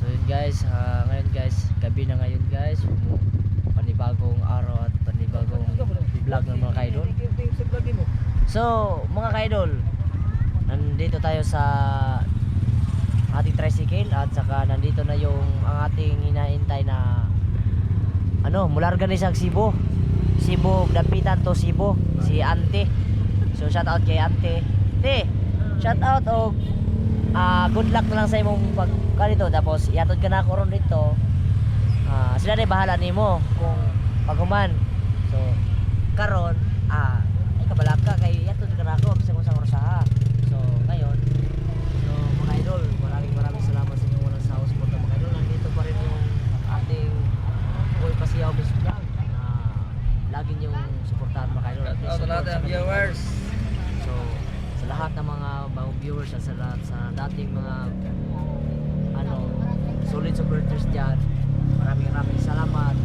So yun guys, ngayon guys, gabi na ngayon guys, panibagong araw at panibagong vlog ng mga kaidol. So mga kaidol, nandito tayo sa ating tricycle at saka nandito na yung ang ating hinahintay na ano, mularga ni sa Cebu. Cebu, Dapitan to Cebu, si Ante. So shout out kay Ante. Te, shout out og good luck na lang sa imong pag kanito, tapos iatod ka na ako ron dito. Sila na bahala nimo kung paghuman. So karon ay kabalaka kay iatod ka na ako bisag kung sa oras ha. So ngayon, so mga idol, maraming maraming salamat sa inyong walang sawang suporta, mga idol. Nandito pa rin yung ating Boy Pasiyaw Miss Vlog na lagi niyong suportahan, mga idol. Shout Please out sa support lahat sa ng kanyang viewers. So, sa lahat ng mga bagong viewers at sa lahat sa dating mga ano, solid supporters diyan, maraming maraming salamat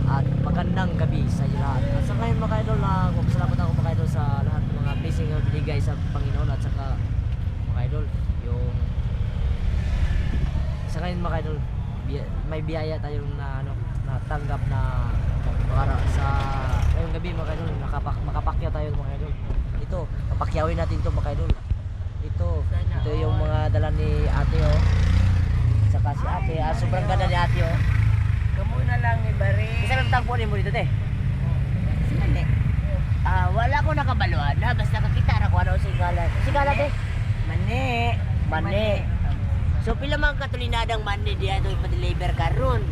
at magandang gabi sa inyo lahat. At sa ngayon, mga idol, na magpasalamat ako, mga idol, sa lahat ng mga blessing na binigay sa Panginoon at saka, mga idol, yung sa ngayon, mga idol, may biyaya tayong na ano, natanggap na para sa ngayong gabi, mga idol, makapakyaw tayo, mga idol. Ito, papakyawin natin to, mga idol. Ito yung mga dala ni ate oh. Saka si ate, sobrang ganda ni ate oh. Kamu na lang ni Barry. Isa lang tagpo mo dito, te. Mali. Wala ko nakabaluan na basta kakita ra ko ano si gala. Si gala, te. Mani. Mani. So pila man katulinadang mani diya ito ipa-deliver karon?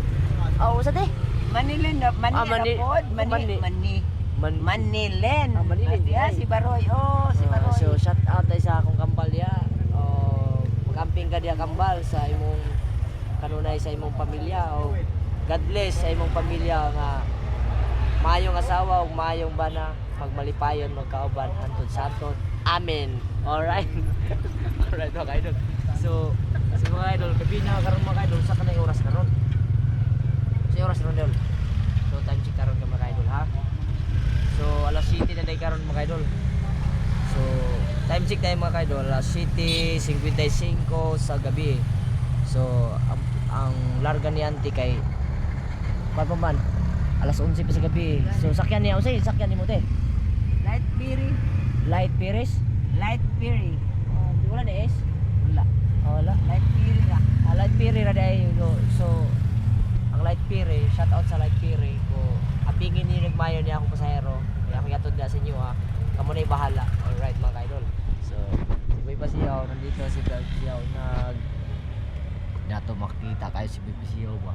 Oh, usa, te? Manilin na, mani Ah, mani. na pod. Mani, Mani. mani. Man Manilen. Ah, Manilin. Yeah, si Baroy. Oh, si Ah, Baroy. so shout out tayo sa akong kambal ya. Oh, magamping ka diya, kambal, sa imong kanunay, sa imong pamilya o God bless sa imong pamilya nga maayong asawa ug maayong bana, magmalipayon magkauban hantod sa aton. Amen. Alright. Alright, mga idol. So, sa mga idol, gabi na karon, mga idol, sa kanay oras karon. Sa oras ron, idol. So time check karon ka, mga idol, ha. So alas 7 na day karon, mga idol. So, time check tayo, mga kaidol, alas 7:55 sa gabi. So, ang larga ni auntie kay pa man alas 11 pa sa gabi. So, sakyan niya, unsay sakyan nimo, te? Light Piri. Light Pires? Light Piri. Di wala ni S? Wala. Oh, wala. Light Piri ra. Light Pire ra day. So, ang Light Pire, shout out sa Light Pire ko. Apingin ni nagmayo niya akong pasahero. Kaya ako yatod na sa inyo ha. Kamo na bahala. Alright, mga kaidol. So, si Boy Pasiyaw nandito, si Boy Pasiyaw nag nato makita kayo si Boy Pasiyaw ba.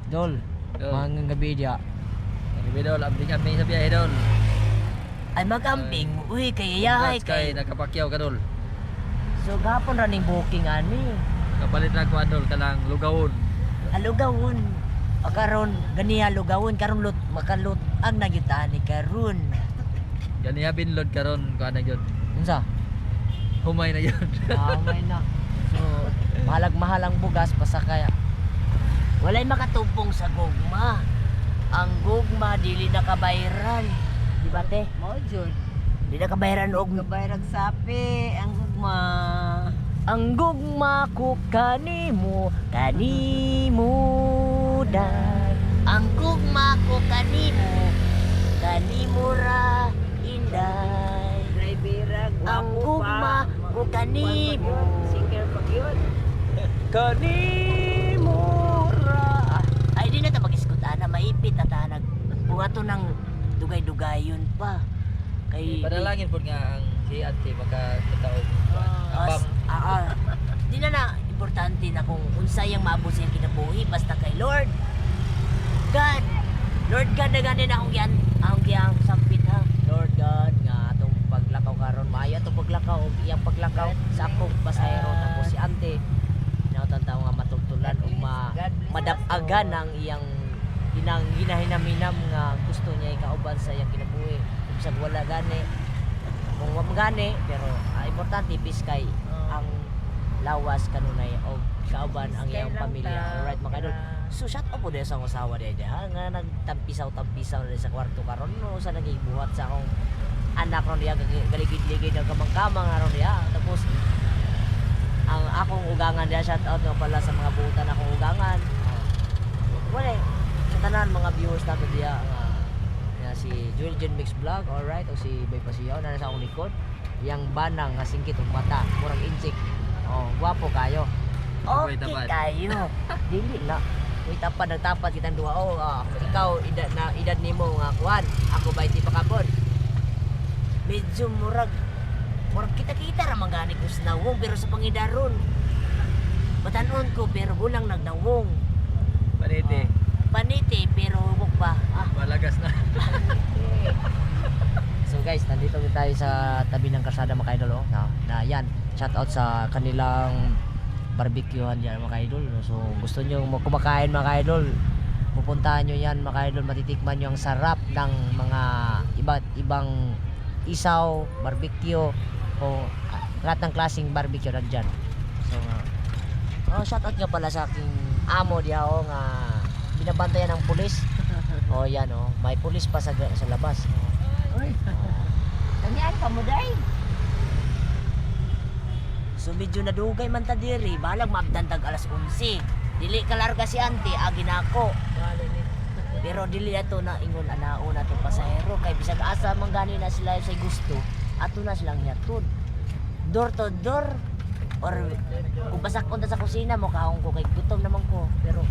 Dol, Dol. Magandang gabi diya. Ang gabi, dol, amping-amping sa biyahe, dol. Ay magamping, uy kay yahay Congrats kay kay. nakapakyaw ka, dol. So gapon running booking ani. Kapalit na kuan, dol, kanang lugawon. Alugawon. Karon ganiha lugawon karon lut makalut ang nagyutan ni karon. Ganiha binlod karon kuan na gyud. Unsa? Humay na gyud. May na. So, mahalag mahal ang bugas basta kaya. Walay makatupong sa gugma. Ang gugma dili na kabayran. Di ba, te? Mo jud. Di na kabayran og Kabayrag sapi ang gugma. Ang gugma ko kanimo, kanimo day. Ang gugma ko kanimo, kanimo ra inday. Drivera, Ang gwapo gugma pa. ko kanimo. Singer pa gyud. Kanimo ra. Ay di na ta mag-iskot ana, maipit na ta nag buhato ng dugay-dugayon pa. Kay Panalangin pod nga ang si ate makakataog. Ah, Apam. Di na na importante na kung unsay ang maabot sa iyang kinabuhi basta kay Lord God. Lord God na gani na akong giyang sampit ha. Lord God nga atong paglakaw karon maayo atong paglakaw ug iyang paglakaw sa akong pasahero, tapos si ante nautan tawo nga matugtulan ug God bless us madapagan all. ang iyang ginang ginahinam-hinam nga gusto niya ikauban sa iyang kinabuhi. Ug bisag wala gani, kung wa man gani, pero importante peace kay ang lawas kanunay og kauban ang Peace kay iyang lang pamilya. ta. Alright, mga idol. So shout out po din sa akong asawa diay ha nga nagtampisaw-tampisaw na sa kwarto karon no sa nagibuhat sa akong anak ron diya galigid-ligid ang kamang-kamang aron diya. Tapos Ang akong ugangan diya, shout out nga pala sa mga buutan akong ugangan. Wala eh, sa tanan mga viewers nato diya nga nga si Joel John Mix Vlog, alright, o si Boy Pasiyaw na nasa akong likod. Yang banang nga singkit og mata, murag injik. Oh, gwapo kayo. Ako'y Okay tapad. kayo. Dili na. Uy, tapad nagtapad kitang duha. Oh, ikaw edad na edad nimo nga kuan. Ako 20 pa kapon. Medyo murag murag kita-kita ra man gani ko sa nawong pero sa pangidaron. Batanon ko pero gulang nagnawong. Panete. Paniti pero hubog pa. Ah. Malagas na. So guys, nandito na tayo sa tabi ng kalsada mga kaidol, oh. Na yan, shout out sa kanilang barbecuehan yan mga kaidol. So gusto niyo kumakain mga kaidol, pupuntahan niyo yan mga kaidol, matitikman niyo ang sarap ng mga iba't ibang isaw, barbecue o lahat ng klaseng barbecue nandyan. So oh, shout out nga pala sa aking amo diha oh, nga binabantayan ng pulis. Oh, yan oh, may pulis pa sa labas. Oh. Uy. Kanyan ka mo day. So medyo nadugay man ta diri, balag maabdantag alas 11. Dili ka larga si ante, agi na ako. Pero dili ato na ingon anao na to pasahero kay bisag asa man gani na sila sa gusto, ato na silang yatod. Door to door or kung basak ta sa kusina mo kahong ko kay gutom naman ko pero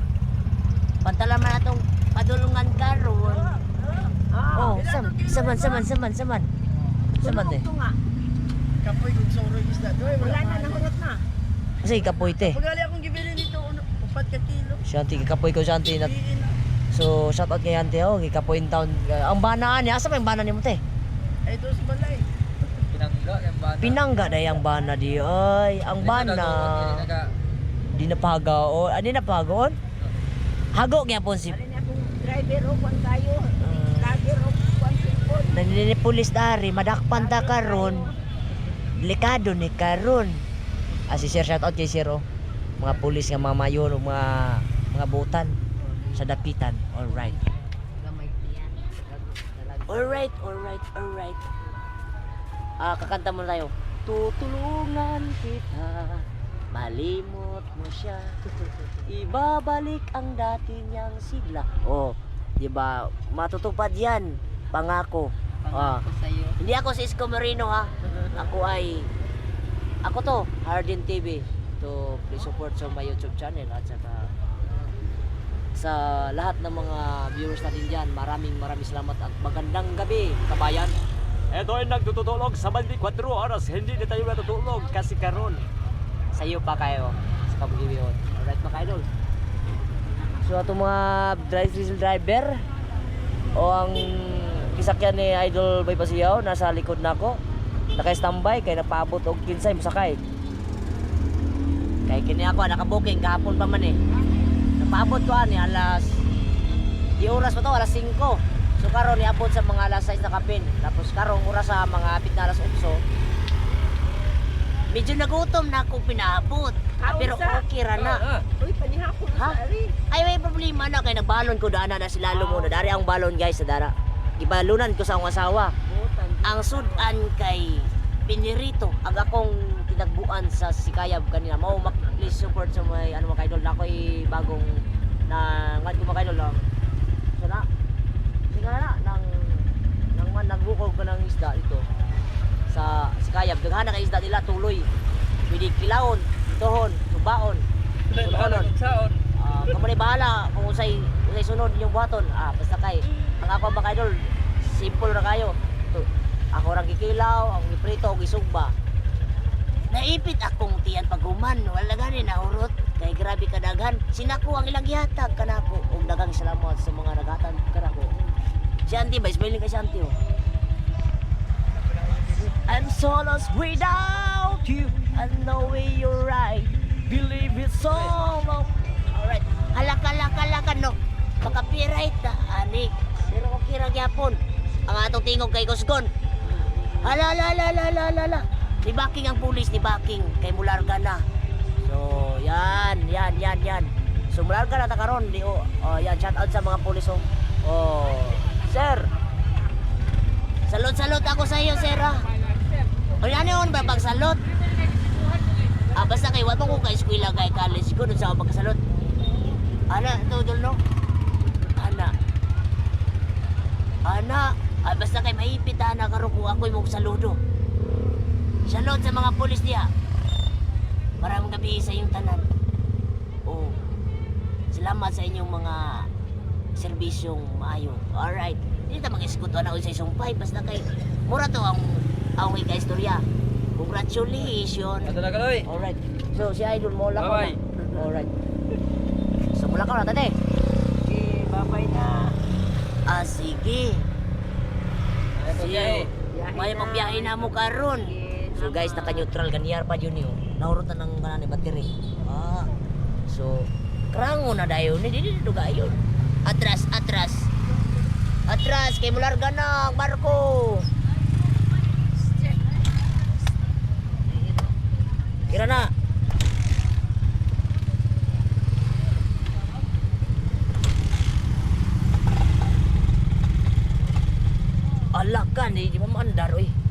pantala man atong padulungan karon. Oh, sam saman saman saman saman. Saman eh. Tunga. Kapoy kung suroy isda. Doy, Wala na, nahurot na. Kasi kapoy te. Pagali akong gibili nito, ano, 4 ka kilo. Shanti kapoy ko shanti na. Iin na. So, shout out kay Ante oh, kay in town. Ang banaan niya, asa pa yung bana nimo te? Ay, doon sa balay. Pinangga yung bana. Pinangga na yung bana di ay, ang bana. Di na pagaon. Ani na pagaon? Hago gyapon si Alin akong driver o kwan kayo. Vlogger o kwan cellphone. naninipulis dari, madakpan ta karon. Delikado ni karon. Ah, si Sir, shout out kay Sir oh. Mga pulis nga mga mayon o mga butan sa dapitan. All right. Gamay tiyan. Alright, alright, alright. Ah, kakanta muna tayo. Tutulungan kita, malimot mo siya. Ibabalik ang dati niyang sigla. Oh, 'di ba? Matutupad 'yan. Pangako. Ah. Pangako sa'yo. Hindi ako si Isko Moreno ha. Ako ay ako to, Hardin TV. To please support sa my YouTube channel at saka sa lahat ng mga viewers natin diyan. Maraming maraming salamat at magandang gabi, kabayan. Ito ay nagtutulog sa 24 oras. Hindi na tayo natutulog kasi karon. Sa iyo pa kayo sa pag-ibihon. Alright mga idol. So atong mga drive diesel driver o ang kisakyan ni Idol Boy Pasiyaw nasa likod nako. Naka-standby kay napaabot og 15 mosakay. Kay kini ako naka-booking kahapon pa man eh. Napaabot ko ani alas di oras pa to alas 5. So karon niabot sa mga alas 6 na kapin. Tapos karon oras sa mga apit na alas 8. Medyo nagutom na akong pinaabot. Ah, pero okay ra na. Uy, panihapon Ha? sa ari. Ay, may problema na kay nagbalon ko dana na si Lalo muna. Dari ang balon guys sa dara. Gibalunan ko sa akong asawa. Butan. Ang sudan kay pinirito ang akong tinagbuan sa Sikayab kanina. Mao please support sa may ano mga idol na ako'y bagong na ngad ko mga idol lang. So na sige na nang nang man nagbukog ko ng isda dito sa Sikayab. Daghan na kay isda nila tuloy. Pwede kilawon, tuhon, tubaon. Bahala kung saon. Ah, kamo na bahala kung usay usay sunod inyong buhaton. Ah, basta kay ang ako mga idol, simple ra kayo. To, ako rang gikilaw, ang giprito og gisugba. Naipit akong tiyan paghuman, wala gani nahurot kay grabe kadaghan. Sinako ang ilang gihatag kanako ug daghang salamat sa mga naghatag kanako. Si Auntie ba smiling kay si Auntie oh. I'm so lost without you. I know way you're right. Believe it's all wrong. Alright. Halaka, laka, laka, no. Makapirait na, ani. Pero okay ra gyapon. Ang atong tingog kay Kusgon. Hala, hala, hala, hala, hala, hala. Ni backing ang pulis, ni backing. Kay mularga na. So, yan, yan, yan, yan. So, mularga na ta karon. Di, oh, oh, yan, shout out sa mga pulis, oh. Oh, sir. Salot-salot ako sa iyo, sir, ah. O yan yun, ba pagsalot? Ah, basta kay wa man ko ka eskwela kay college ko dun sa ako pagkasalot. Ana, ito dol no. Ana. Ana, ah, basta kay mahipit ana karon kung ako'y mong saludo. Salot sa mga pulis diha. Maraming gabi sa inyong tanan. Oh. Salamat sa inyong mga serbisyong maayo. Alright. Hindi ta mag-eskuto na sa isumpay basta kay mura to ang ika-istorya. Congratulations. Ato na kaloy. Alright. So si Idol mo lang. Bye-bye. Alright. So mula ka na tate. Okay, bye-bye na. Ah, sige. Ay, pagbiyahe. Biyahe May na. magbiyahe na mo karon. Sige, So guys, naka-neutral ganiyar pa yun yun. Naurot na ng kanan battery. Ah. So krango na dayon ni dili dito gayon. Atras, atras. Atras kay mularga na ang barko. Kira na. Ala ka, di ba maandar oy.